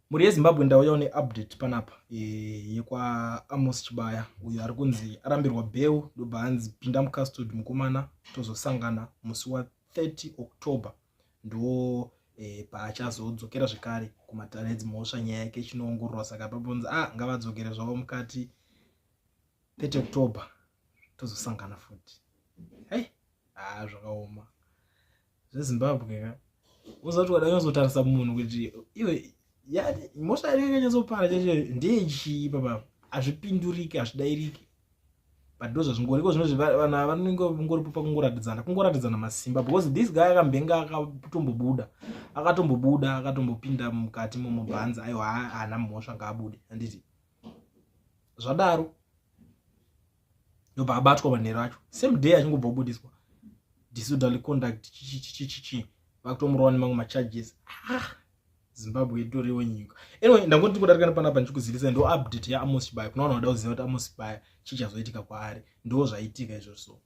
Mhuri yeZimbabwe, ndauyawo neupdate panapa yekwaAmos Chibaya, uyo ari kunzi arambirwa bail, ndobva anzi pinda mucustody mukomana, tozosangana musi wa30 October, ndo paachazodzokera zvekare kumatare edzimhosva, nyaya yake ichinoongororwa. Saka paponzi ngavadzokere zvavo mukati, 30 October tozosangana futi. Hei, zvakaoma zveZimbabwe ka. Uzati wada kunyatsotarisa munhu kuti iwe, yani mhosva yanenge yanyatsopara chacho ndeyechii papa, hazvipinduriki, hazvidairiki, but ndo zvazvingoriko zvinozvi. Vanhu ava vanenge vangoripo pakungoratidzana, kungoratidzana masimba, because this guy akambenga akatombobuda, akatombobuda, akatombopinda mukati momubhanzi, aiwa, haana mhosva, ngaabude, handiti? Zvadaro ndobva abatwa manheru acho, same day achingobva kubudiswa, disorderly conduct, chichichichichi, vakutomurova nemamwe macharges. Ah, Zimbabwe itoriwo nyika. Anyway, ndangoti kudarika nepanapa ndichikuzivisa, ndo update yaAmos Chibaya. Kuna vanhu vada kuziva kuti Amos Chibaya chii chazoitika kwaari, ndo zvaitika izvozvo. So